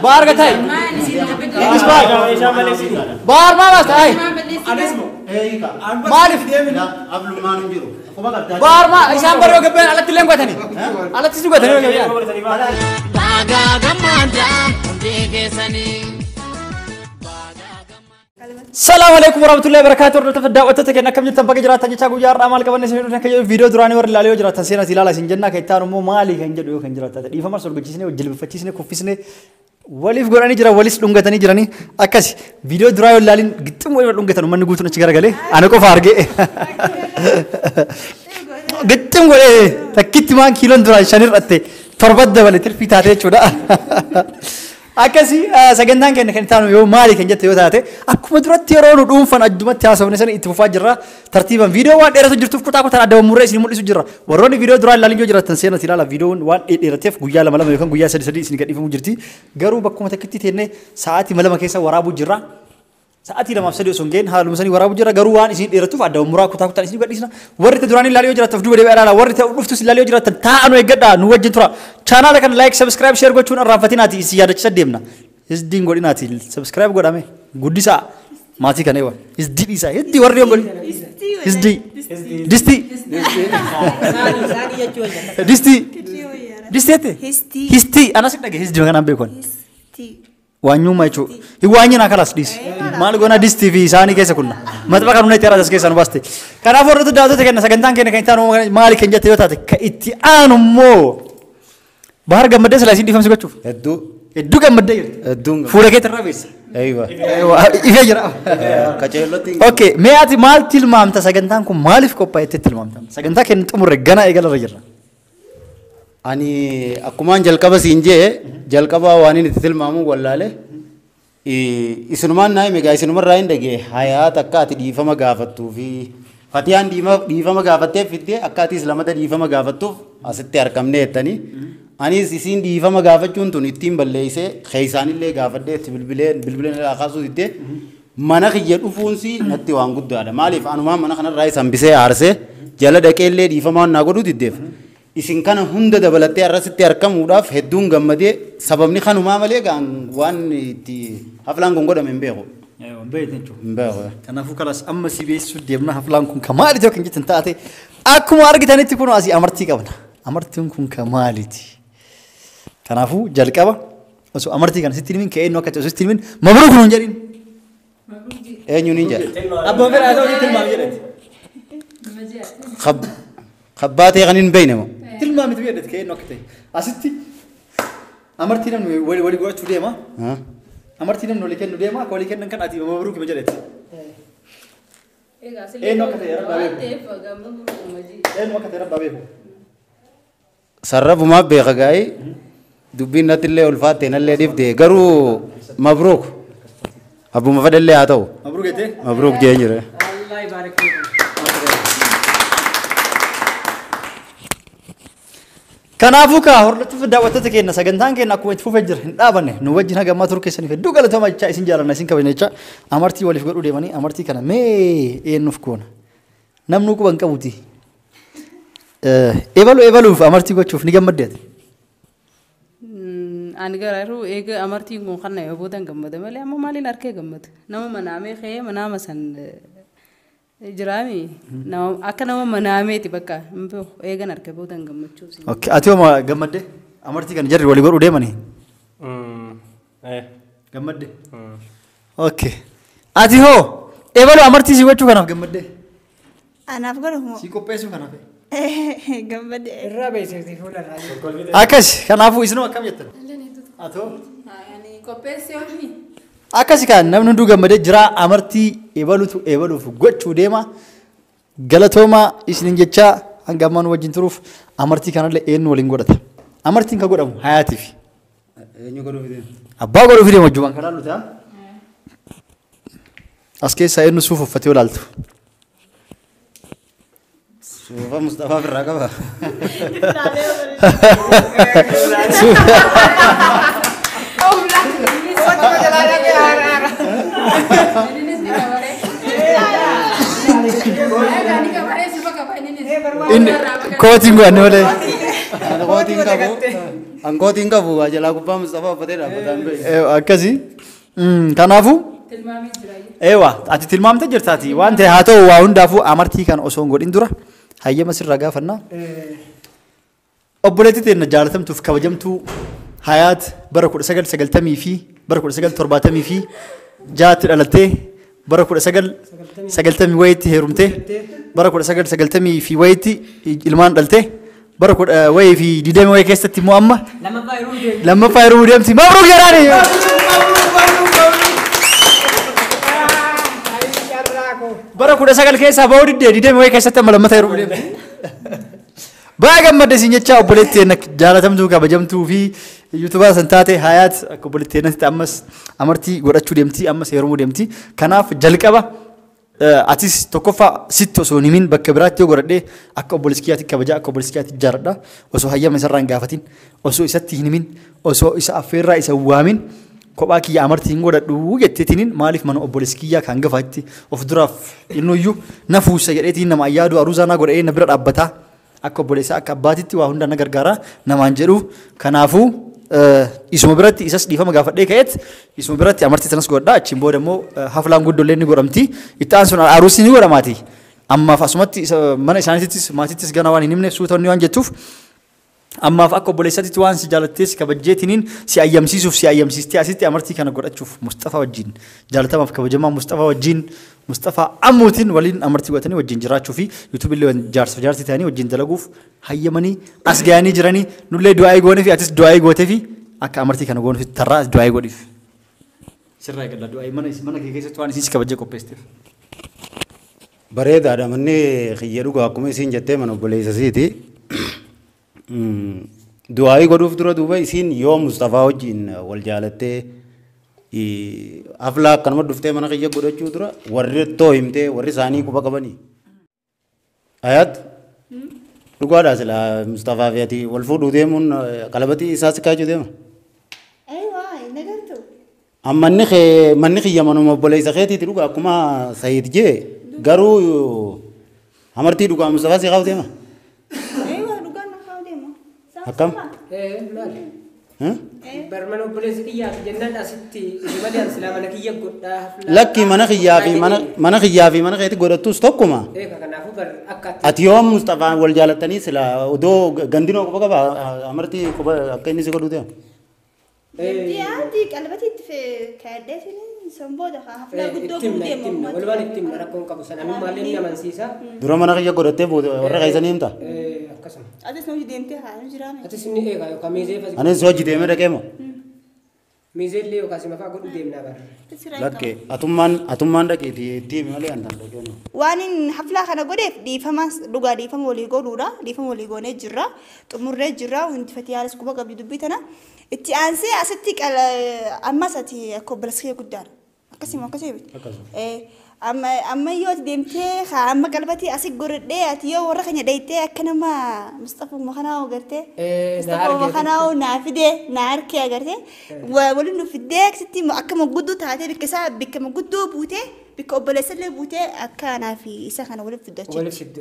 Baar gatay. Baar ma bas ay. Maalif Baar ma isaan baroo gabbeen alatti illee godhani. Alatti si godhani gabbeen. Baga gammadaa hundi keessanii. Salaamu alaikum warahmatullahi wabarakatuh. Hordoftoota daawwattoota keenya akkam jirtan baga jiraattan jechaa guyyaa har'aa maal qabanne isin dhufne kan jedhu viidiyoo duraanii warri ilaalee yoo jiraattan seenaa ilaalaa isin jennaa kan itti aanu immoo maali kan jedhu yoo kan jiraattan dhiifama sorgochiisnee jilbifachiisnee kuffisnee waliif godhanii jiran walis dhungatanii jiranii akkas viidiyoo duraa yoo ilaalin gixxum walii dhungatan uummanni guutuun achi garagalee ana qofa argee gixxum godhee takkitti maan kiiloon duraa shan hir'atte torba dabale tirfii taate jechuudha. Akkasii sagantaan keenya kan itti yoo maali kan jette yoo taate akkuma duratti yeroo nu dhuunfan addumatti haasofne sana itti fufaa jirra tartiiban viidiyoo waan dheeratu jirtuuf kutaa kutaan adda murree isin mul'isu jirra warroonni viidiyoo duraa ilaalin yoo jiraattan seenaa ilaala viidiyoon waan dheerateef guyyaa lama lama yookaan guyyaa sadi sadi isin gadhiifamu jirti garuu bakkuma takkitti teennee sa'aatii lama keessa waraabuu jirra sa'aatii lamaaf sadii osoo hin geenye haaluma sanii waraabuu jirra garuu waan isin dheeratuuf adda muraa kutaa kutaan isin gadhiisna warri ta'e duraan ilaalii yoo jiraattan duuba deebi'aa ilaala warri ta'e dhuftus ilaalii yoo jiraattan taa'aa nu eeggadhaa nu wajjin tura chaanaala kana like subscribe share gochuun irraanfatinaati isin yaadachiisa deemna hisdiin godhinaati subscribe godhame guddisaa maatii kana eewa hisdii dhiisaa hisdii warri yoo godhi hisdii distii distii distii jette histii anas dhage hisdii kanaan beekon Waanyuma jechuudha. Waanyina kalas dhiisi. Maal goona distii fi isaanii keessa kunna. Maxxanfa kan humna itti as keessa nu baaste. Kanaaf hordoftoota daawwattoota keenya sagantaan keenya kan itti aanu maali kan jette yoo taate kan itti aanu immoo Bahar gammaddee silaa isin dhiifamsi gochuuf. Hedduu. Hedduu gammaddee jirti. Hedduun Fuula keetti irraa beessa. Eeywa. Ifee jira. Qaceellotti. Okay, mee ati maal tilmaamta sagantaan kun maaliif qophaa'e tilmaamta? Sagantaa keenya xumurre gana eegalarra jirra. Ani akkumaan jalqaba siin jee jalqaba waan inni itti tilmaamu wallaale isinumaan naa hime gaa isinumarraa hin dhagee hayaat akka ati dhiifama gaafattuu fi fatiyaan dhiifama gaafattee fiddee akka atis lamata dhiifama gaafattuuf asitti argamne jettanii anis isiin dhiifama gaafachuun tun ittiin balleessee keessaanillee gaafadhee itti bilbilee bilbileen irraa kaasuu diddee mana kiyya dhufuunsi natti waan guddaadha maaliif anumaan mana kanarraa isaan bisee aarsee jala dhaqeellee dhiifama waan naa godhuu diddeef. Isin kana hunda dabalattee arrasitti argamuudhaaf hedduun gammadee sababni kanumaa malee gaan waan itti haflaan kun godhame hin beeku. Hin beeku. Kanaafuu kalas amma si beeksisuu deemna haflaan kun ka maaliiti yookiin jettan taate akkuma argitanitti kun asii amartii qabna. Amartiin kun ka maaliiti? Kanaafuu jalqaba osoo amartii kana sitti himin ka'ee akka ta'e osoo sitti himin mabruuk nuun jedhin. Eenyuun hin jedha? Abbaan fedhaa ta'uu tilmaam jedhati. Kabbaatee kan hin beekne moo? Tilmaamitu jedhati ka'ee akka ta'e. Asitti amartii namni walii godhachuu deema. Amartii namni walii kennu deema akka walii kennan kan ati mabruuk hima jedhati. Eenyu akka ta'e rabbaa beeku. Eenyu akka ta'e rabbaa beeku. Sarrafumaaf beeka gaa'ii dubbiin natti illee ulfaatte nallee dhibde garuu mabruuk abbuma fedhallee haa ta'u. Mabruuk jettee? Mabruuk jeen jira. Kanaafuu kaa hordoftoota daawwattoota keenya sagantaan keenya akkuma itti fufee jira hin dhaabanne nu wajjin haga ammaa turuu keessaniif hedduu galatooma jechaa isin jaalanna isin kabajna jechaa amartii waliif godhuu deemanii amartii kana mee eenyuuf goona namni quba hin qabuuti. Ebalu ebaluuf amartii gochuuf ni gammaddeeti. Ani garuu eega amartiin kun kana yoo boodan gammada malee amma maaliin harkee gammada nama manaamee ka'ee manaama san jiraami akka nama manaameeti bakka hin beeku eegan harkee boodan gammachuu. Okay, ati hooma gammaddee amartii kana jarri walii godhuu deemanii? Gammaddee? Okay. Ati hoo ebalu amartii si gochuu kanaaf gammaddee? Anaaf godhu moo? Si qopheessuu kanaaf. Gammaddee. Irraa beeksifti fuula irraa. Akkas kanaafuu isinoo akkam jettan? Atoo? Qopheessee oomishni. Akkasi kan namni hunduu gammadee jira amartii ebalutu ebaluuf gochuu deema. Galatoomaa isiniin jechaa hanga ammaa nu wajjin turuuf amartii kanallee eenyu waliin godhata. Amartiin kan godhamu hayaatiif. Eenyu godhuuf deema? Abbaa godhuuf deema wajjumaan kan laallu ta'a. As keessaa eenyu suuf uffatee olaaltu? Suufa Mustafaa firraa qaba. Inni kootiin godhanne malee. Ankootiin qabu. Ankootiin qabu jalaa gubbaa Mustafaa uffatee dhaabbataan ba'e. Akkasii. Kanaafuu. Eewa ati tilmaamtee jirtaati waan ta'e haa ta'u waa hundaafuu amartii kan osoo hin godhin dura hayyama sirraa gaafannaa. Obboleettii teenya jaalatamtuuf kabajamtuu Hayaat bara 1990 fi bara 1970 fi jaatti dhalattee bara 1990 wayiitti heerumtee bara 1990 fi wayiitti ilmaan dhaltee bara wayii fi 20 wayii keessatti immoo amma lammaffaa yeroo deemti mabruuk jedhaani. Bara 19 keessaa bahuu diddee 20 wayii keessatti amma lammaffaa yeroo deemti. Baay'ee gammadde isin jecha obboleettii jaalatamtuu kabajamtuu fi yuutuubaa san taate Hayaat akka obboleettii teenyatti ammas amartii godhachuu deemti ammas heerumuu deemti. Kanaaf jalqaba atis tokkoffaa sitti osoo hin himin bakka biraatti yoo godhadhee akka obboleessi kiyyaatti kabajaa akka obboleessi kiyyaatti jaaladha. Osoo hayyama isarraa hin gaafatin osoo isatti hin himin osoo isa affeerraa isa waamin kophaa kiyya amartii hin godhadhu jetteetiniin maaliif mana obboleessi kiyyaa kan gafaatti of duraaf innuyyuu na fuusa jedheetiin nama ayyaadu aruuzaa naa godhee na bira dhaabbataa. Akka obboleessaa akka abbaatitti waa hunda na gargaara namaan jedhu kanaafuu isuma biratti isas dhiifama gaafadhee ka'eet isuma biratti amartii sanas godhadha achiin booda immoo haflaan guddoollee ni godhamti itti aansuun aruusni ni godhamaati ammaaf asumatti mana isaaniittis maatittis gana waan hin himneef suutonni waan jettuuf ammaaf akka obboleessaatti waan si jaalattees kabajjeetiniin si ayyamsiisuuf si ayyamsiistee asitti amartii kana godhachuuf Mustafaa wajjin jaalatamaaf kabajamaa Mustafaa wajjin Mustafaa ammuutiin waliin amartii godhatanii wajjin jiraachuu fi yuutuubillee jaarsa jaartii ta'anii wajjin dalaguuf hayyamanii as ga'anii jiranii nullee du'aa'ii goonee fi atis du'aa'ii gootee fi akka amartii kana goonuuf tarraa du'aa'ii godhiif. Sirraa eegalla du'aa'ii mana kee keessatti waan isiin si kabajjee qopheessiteef. Bareedaadha manni xiyya dhugaa akkuma isiin jettee mana obboleessa isiiti. Du'aa'ii godhuuf dura duuba isiin yoo Mustafaa wajjin wal jaalattee aflaa akkanuma dhuftee mana kiyya godhachuu dura warri too himtee warri isaanii quba qabanii. Hayaat dhugaadhaa sila Mustafaa fi ati wal fuudhuu deemuun qalabatii isaa si kaachuu deema. Amma manni kiyya manuma obboleessa keetiiti dhugaa akkuma Sayiid jee garuu amartii dhugaa Mustafaa si kaa'u deema. Akkam? Barmana obboleessi kiyyaaf jennaan asitti malee ani silaa mana kiyya godhaa. Lakki mana kiyyaa fi mana kiyyaa fi mana keetti godhattus tokkuma. Kanaafuu bar akka ati yoo Mustafaan wal jaalattanii silaa odoo gandinoo quba qaba amartii quba akka inni si godhu deema. Ati qalbatti itti kaaddeetiin sanbooda haflaa guddoo deemu. Walumaan itti himna rakkoon qabu sana ammaallee ni amansiisa. Dura mana kiyya godhattee booda warra keessanii himta. Akkasuma. Atis hojii deemtee haa jiraame. Atis inni eegaa yookaan miizee fasi. Anis hojii deemee dhaqee moo? Miizee illee yookaan sima fa'aa godhu deemnaa bara. Lakkee atummaan dhaqeetii itti himi malee antaan dhaqee moo? Waan inni haflaa kana godheef dhiifama dhugaa dhiifama walii godhuudha. Dhiifama walii goonee jirra. Xumurree jirra. Wanti fatii haalas quba qabdi dubbii tana. Itti aansee asitti ammas ati akka obboleessa kee guddaadha. Akkasuma akkasuma miti. Amma yoo ati deemtee amma qalbatii asi godhadhee ati yoo warra keenya dhayitee akka nama Mustafaa kanaa agartee Mustafaa kanaa naa fidee naa harkee agartee waliin nu fidee akkasitti akka maguddoo taatee bikka isaa bikka maguddoo buutee bikka obboleessa illee buutee akka anaa fi isa kana waliif fiddachuuti. Waliif fiddu.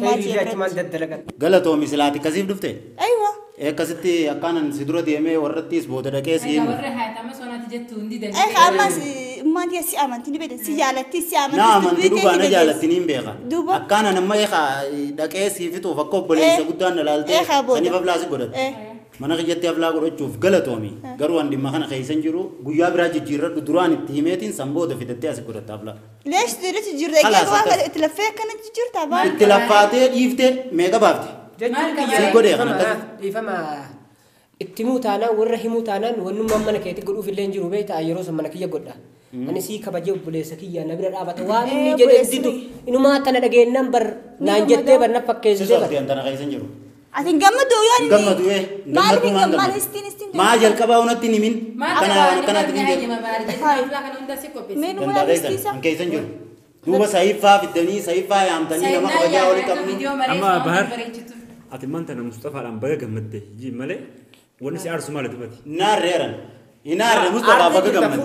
Feerii achumaan daddalagan. Galatoomi silaati akkasiif dhufte? Aywa. Akkasitti akkaanan si dura deemee warrattis booda dhaqee si himu. Warra haatama sonaati jettu hundi danda'e. Ammas ummaan si amanti ni beekta si jaalatti si amanti. Na amanti dhugaa na jaalatti ni beeka. Akkaanan amma dhaqee si fixuuf akka obboleessa guddaan na laaltee saniif aflaa si godhatte. Mana kiyyatti aflaa godhachuuf galatoomi. Garuu an dhimma kana keessa hin jiru guyyaa biraa jijjiirradhu duraan itti himeetiin san booda fidattee asi godhatta aflaa. Leesh jijjiirra waan itti laffee akkana jijjiirta baa. Itti laffaatee dhiiftee meeqa baafte? Dhiifama itti himuu taanaan warra himuu taanaan wannummaan mana keetti godhuuf illee hin jiru beektaa yeroo san mana kiyya godha. Ani sii kabajee obboleessa kiyya na bira dhaabata waan inni jedhe didu inumaa tana dhageenyaan bar naan jettee bar na fakkeessitee bar. Tana keessa hin jiru. Ati hin gammadu yoo inni. Gammadu ee. Maaliif hin gammadu istiin istiin. Maa jalqabaa unatti hin himin. Kana akkanatti hin jedhu. An keessa hin jiru. Duuba saayifaa fiddanii saayifaa yaamtanii nama kabajaa walitti qabnu. Amma bahar ati maanta na Mustafaadhaan baga gammadde jii malee wanni si aarsu maali dubbati. Inaarreeran. Inaarre Mustafaa baga gammadde.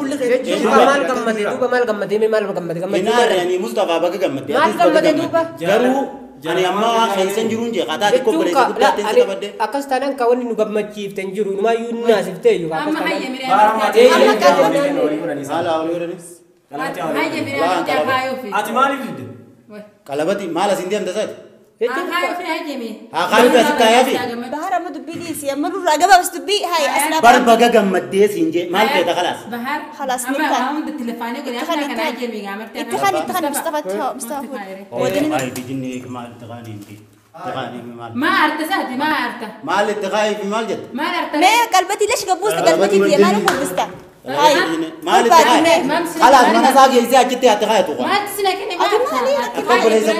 Maal gammadde duuba maal gammadde maal gammadde gammadde. Inaarre ani Mustafaa baga gammadde. Maal gammadde duuba. Garuu Ani amma waan keessa hin jiruun jee qataa xiqqoo obboleessa guddaa ta'e si qabadde. Akkas taanaan ka wanni nu gammachiifte hin jiru inumaayyuu nu naasiftee iyyuu akkas Amma taanaan. hayya miree amartii Haala olii godhani. Hayya miree amartii kaayuufi. Ati maaliif didde? Qalabati maal asiin deemta isaati? Kaayuufi hayya mee. Haa kaayuufi asi kaayafi. Bahar amma dubbii dhiisi amma nurraa gabaabs dubbii hayi asnaa. Bar baga gammaddee siin jee maal feeta khalaas? Bahar. خلاص Amma نكتة. waan hunda telefoonii godhe akka kana hayya mee amartii. Itti kan itti kan Mustafa Mustafa Ay bijinni maal itti kaanii miti. Itti kaanii maal? Ma arta saati ma arta. Maal itti kaayii fi maal jette? Maal arta? Mee qalbati lesh gabbuusta qalbati diya maal gabbuusta? Hayi. Maal itti kaayii? Khalaas mana isaa geessee achitti ati kaayatu qofa. Maaltu sina kenne Ati maali Akka obboleessa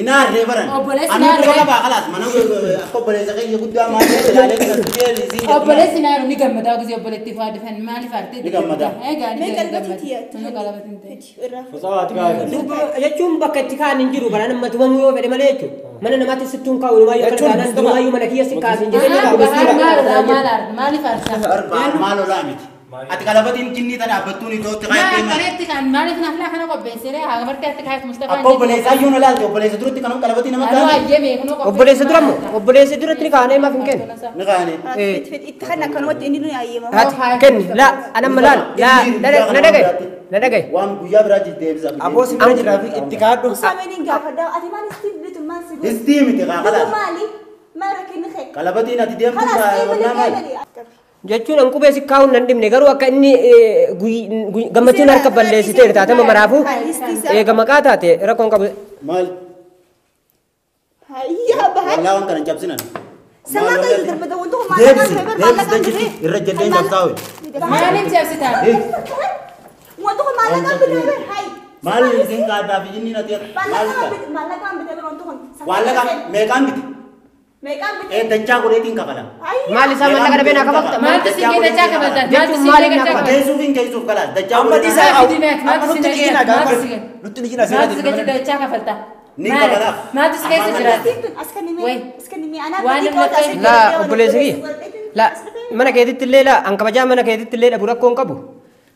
Inaarree baran. Obboleessi Ani naarree. quba qabaa khalaas mana akka obboleessa kiyya guddaa maal jedhe ilaalee kan dhufee isiin jedhu. Obboleessi naaru ni gammadaa gisee obboleetti faadifan maaliif artee? Ni gammadaa. Egaa ni Mee qalbati gammada. tiya. Tunu qalabatiin ta'e. Jechuun bakka itti kaan hin jiru baraan amma tumamuu yoo fedhe malee jechuudha. Mana namaatti sittuun kaa'u inumaayyuu akka taanaan durumaayyuu mana kiyya si kaasin jedhee ni kaa'u. Bahar maal maal arta maaliif arta? Bar maal olaa miti. Ati qalabatiin jinnii tana dhaabbattuun itootti Maal kaayatee maal? akkanatti kan maaliif naflaa kana qopheessee haa amartii atti kaayatu Mustafaa. Akka obboleessaa iyyuu na laalte obboleessa duratti kanuma qalabatii nama Anuu kaa'ame. hayyee mee kunoo qopheessee. Obboleessa dura immoo obboleessa duratti ni kaa'anii maaf hin kennu? Ni kaa'anii. Itti kan akkanumatti inni nu hayyama. Haati kenni laa anamma laal laa na dhagaye na dhagaye. Waan guyyaa biraa deebisa. Aboo si bira jiraa fi itti kaadhu. Usaameen hin gaafadha. Ati maal istiin bitu maal si godhu? Istii miti kaa khalaas. Maali? Maal rakkinni kee? Qalabatiin ati deemtu Khalaas wannaa maali? eegalee. Jechuun an qubee si kaa'uun nan dhibne garuu akka inni gammachuun harka balleessitee taatama maraafuu eega maqaa taate rakkoon qabu. Maal? Hayyaa bahar. Wallaa waan kana hin cabsinan. Samaa kan darbata wantu kun maal Deebisi deebisi dachiti irra jeddeen cabsaa'u. Maaliif cabsitaa? Wantu kun maallaqaan bitee hayi. Maal isin kaaddaa fi jinni nati maal Maallaqaan bitee wantu kun. Waallaqa meeqaan biti? Meeqaan bitee? Ee dachaa godheetiin kafala. Maal isaa maallaqa dhabee naa kafalta? Maaltu si kee dachaa kafalta? Maaltu si Jechuun kee dachaa kafalta? Geessuuf hin geessuuf kalaas dachaa Amma godheetiin dhiisaa Maal fidi meet? Maaltu amma si nutti ni jina kee? Maaltu si gaafa. kee? Nutti ni jina Maaltu si seera kee dachaa kafalta? Ni kafalaaf. Maaltu si keessa jiraata? As kan himee as kan himee anaa Waan badii namni qoota asii Laa obboleessa kiyya laa mana keetitti illee laa an kabajaa mana keetitti illee dhabu rakkoon qabu.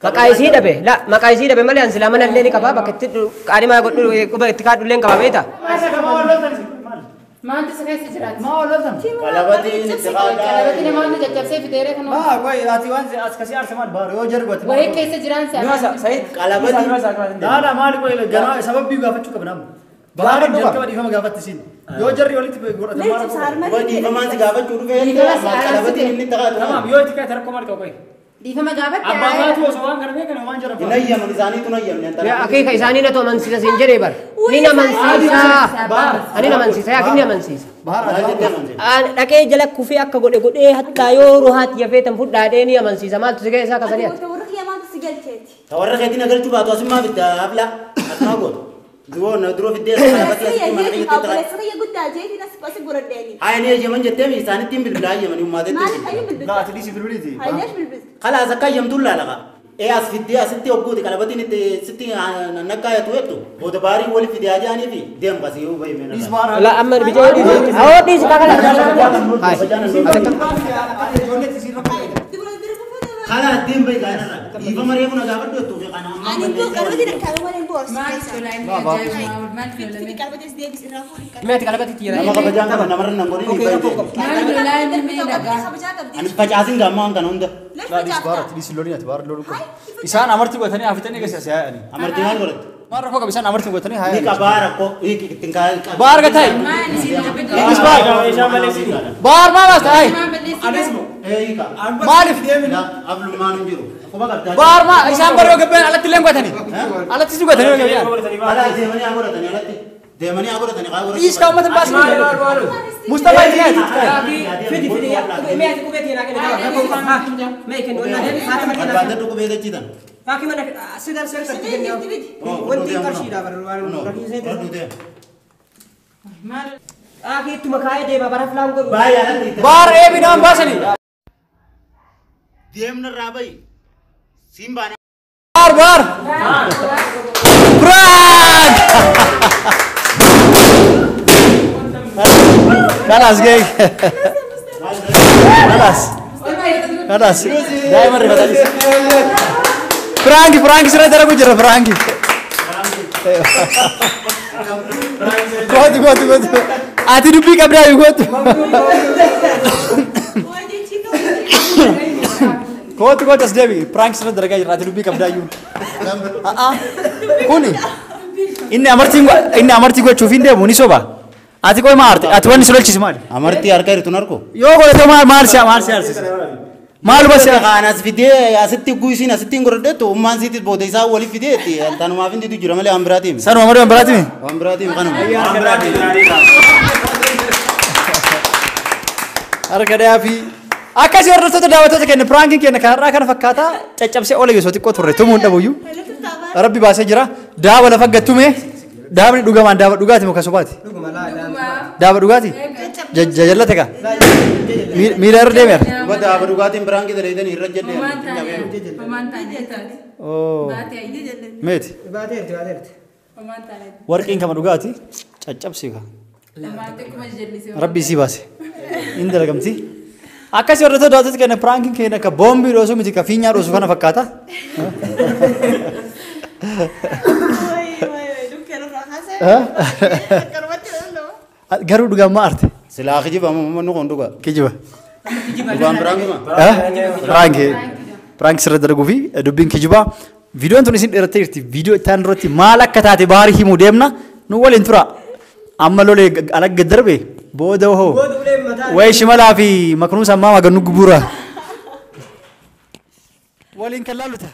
Maqaa isii dhabe laa maqaa isii dhabe malee an silaa mana illee ni qabaa bakka itti qaadhimaa godhu quba itti kaadhu illee hin qabaa beektaa? Maaltu si keessa jiraata? Qalabatiin itti kaaddaa. Qalabati namoonni caccabsee fiteeree kan Maa qoy ati waan as kasii aarsa maal baar yoo jargu ati. wayii keessa jiraan Nuasa sa'a. Said. Qalabati. Laala maali qoy ganaa sababii gaafachuu qabna amma. Baar jalqaba dhiifama gaafatti siin. Yoo jarri walitti godhatan maal rakkoo Waan dhiifamaan si gaafachuu dhufee qalabatiin inni itti kaatu. Tamaam yoo itti kaa'e rakkoo maal qabu qoy? Dhiifama gaafatte. Abbaa baatu osoo waan kana beekan waan jara Hin ayyaman isaaniitu hin ayyamne. Akeeka isaanii natu amansiisa siin jedhee bara. Ni amansiisa. Ani amansiisa yaa ni amansiisa. Baar Maal jettee amansiisa? An dhaqee jala kufee akka godhe godhee hattaa yoo ruhaatti yafeetan fudhaadhee ni amansiisa maaltu si ga'e isaa kasanii ati. Warra kiyya maaltu si galcheeti? Tawarra keetiin agalchuu baatu asummaa fidda hafla asumaa gootu. Duroo na duroo fiddee qalabatii asitti mana keetti itti kaa'e. Obboleessa kiyya guddaa jeetiin as as godhadheeni. Haa inni ayyaman jettee isaanitti hin bilbilaa ayyamanii ummaatetti. Maaliif ayyu bilbilta? Laa ati dhiisi bilbiliiti. Hayi leesh bilbilta? Khalaas akka ayyamtuun laalaqa. Ee as fiddee asitti hogguuti qalabatiin itti sitti nakkaayatu jettu booda baarii wali fidee ajaa'anii fi deem qasii yoo bahi Dhiis meena. baar. La amma bijoo dhiisi. Awoo dhiisi kakala. Khalaas deem bahi gaanarra. Dhiifama reefu na gaafadhu jettuu fi kana ammaa Ani immoo qalbati rakkaa'e malee boorsi. Maaltu lolaa inni ajaa'iba maaltu lolame? Qalbati as deebis irraa fuudhi. Mee ati qalabatti itti Nama jira. kabajaan qaba namarra nan godhin hin bahi. Maaltu lolaa inni miidhagaa? Kabajaa qabdi. Ani facaasin gaammaa waan kana hunda. Leesh Laa dhiis baar facaafta? ati dhiisi loliin ati baar loluu qabu. Isaan amartii godhatanii hafitanii egaa siyaasa yaa'anii. Amartii maal godhatte? Maal rakkoo qabu isaan amartii godhatanii haa Ni yaa'anii. qabaa rakkoo ittiin kaa'e. Baar gatai. Maal isin Dhiis baar. Baar maa baasta ay. Maal balleessi? Maaliif? Ablummaan hin jiru. Quba qabdaa. Baar maa isaan baroo gabbeen alatti illee godhatanii. Alatti si godhatanii yoo gabbeen. Alaa deemanii haa godhatanii alatti. Deemanii haa godhatanii haa godhatanii. Dhiis kaa uummata hin baasin. Mustafa itti nyaati. Fidi fidi mee ati qubee tiinaa kenni rakkoo qabu. Mee kenni wallaahi haati malee naa. Barbaadadhu qubee dachiitan. Faakii mana sidan seerta kenni. Wanti qarshiidha bara waan rakkisee. Rodhu deem. Maal Akii ittuma kaayee deema bara filaan godhu. Baay'ee alatti. Baar eebi naan baasanii. Deemna irraa bahi. Siin baana. Baar baar. Prank! خلاص جاي خلاص خلاص دائما رفض فرانكي فرانكي سرعة درجة جرى فرانكي. Gootu gootu gootu. Ati dubbii qabdaa yoo gootu. Gootu gootu as deebi. Prank sirra dalagaa jirra. Ati dubbii qabdaa iyyuu. Kuni inni amartii gochuuf hin deemu ni soba. Ati qoy maal arte? Ati wanni si lolchise maali? Amartii harka jirtu narko. Yoo godhate maal si arsise? Maal bas Kanas fidee asitti guusin asitti hin godhadheetu ummaan siitis booda isaa waliif fidee itti tanumaaf hin didu jira malee waan biraatiin. Sanuma malee waan biraatiin? Waan biraatiin kanuma. Harka dhayaa fi akkasii hordoftoota daawwattoota keenya piraankiin keenya kanarraa kana fakkaata caccabsee ola osoo xiqqoo turre tumuun dhabuyyuu. Rabbi baasee jira. Daaba lafa gattume daabni dhugamaan daaba dhugaati moo kasubaati? Daaba dhugaati? Jajallate kaa? Miila irra deemeera. Dhuga daaba dhugaatiin piraankii dalaydanii irra jedhee. Meeti? Warqiin kama dhugaati? Caccabsii kaa. Rabbi isii baase. Inni dalagamti. Akkasii hordoftoota daawwattoota keenya piraankiin keenya akka boombii dhoosu miti ka fiinyaa dhoosu kana fakkaata. Garuu dhugaan maa arte? Silaa kijiba amma nu kun dhuga. Kijiba. Dhugaan piraankii maa? Piraankii. Piraankii sirra dalaguu fi dubbiin kijiba. Viidiyoon tun isin dheerattee jirti. Viidiyoo itti aanu irratti maal akka taate baarii himuu deemna. Nu waliin tura. Amma lolee alagga darbe booda hoo. Wayi shimalaa fi maknuun sammaa magannu gubuura. Waliin kan laallu ta'a.